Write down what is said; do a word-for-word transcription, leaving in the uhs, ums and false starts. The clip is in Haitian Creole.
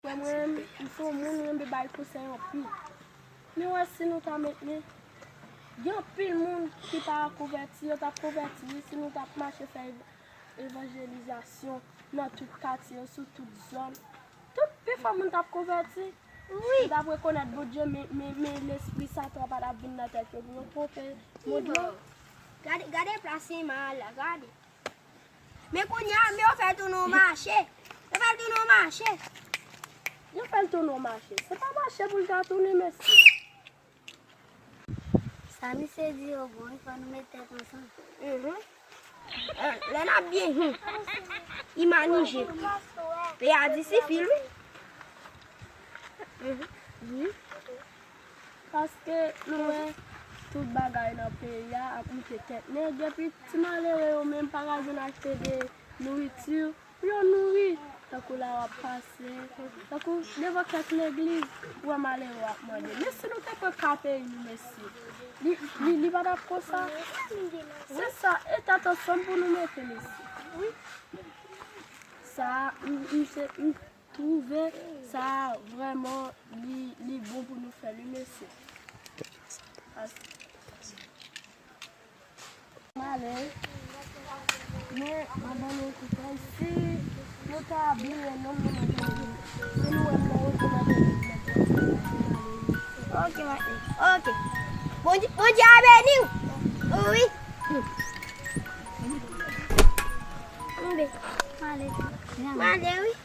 Mwen, m se yon moun, mwen renmen bay konsèy anpil. Men wè, si nou ta met men, gen anpil moun ki pa konvèti, yo t ap konvèti, wi, si nou t ap mache fè ev-, evanjelizasyon nan tout katye yo, sou tout zòn. Tout, pifò moun t ap konvèti. Wi. Yo t ap rekonèt Bondye, men, men, men lespri Satan pa t ap vin nan tèt yo pou yo twonpe mond lan. Gade, gade plas Emma la, gade. Men kounye a, men yo fè l tounen yon mache. Yo fè l tounen yon mache. Yo fè l tounen yon mache. Se pa mache pou l ta tounen, mesye. Sa misye di yo bon, wi, fò nou met tèt ansanm. Mhm. Eh, lè n ap byen, hmm, imanije. Pe a di sifi l, wi. Mhm. Wi. Paske nou wè tout bagay nan peyi a ap moute tèt nèg, epi ti malere yo menm pa ka jwenn achte de nouriti pou yo nouri. Tankou la w ap pase, tankou devan kèk legliz, ou wè malere yo ap mande. Men si nou te pran ka peyi nou, mesye, li, li, li pa t ap konsa. Se sa, e tèt ansanm pou nou mete, mesye. Wi. Sa, m, m, se, m, Twouve sa vrèman li, li bon pou nou fè li, mesye. Pas-, m ale, men m ap ban nou konsèy, si nou ta bliye nonm nou nan televizyon, si nou wè m nan wote nan televizyon, ok, m ap, ok. Bondye, Bondye a beni w. Wi. M ale. M ale, wi.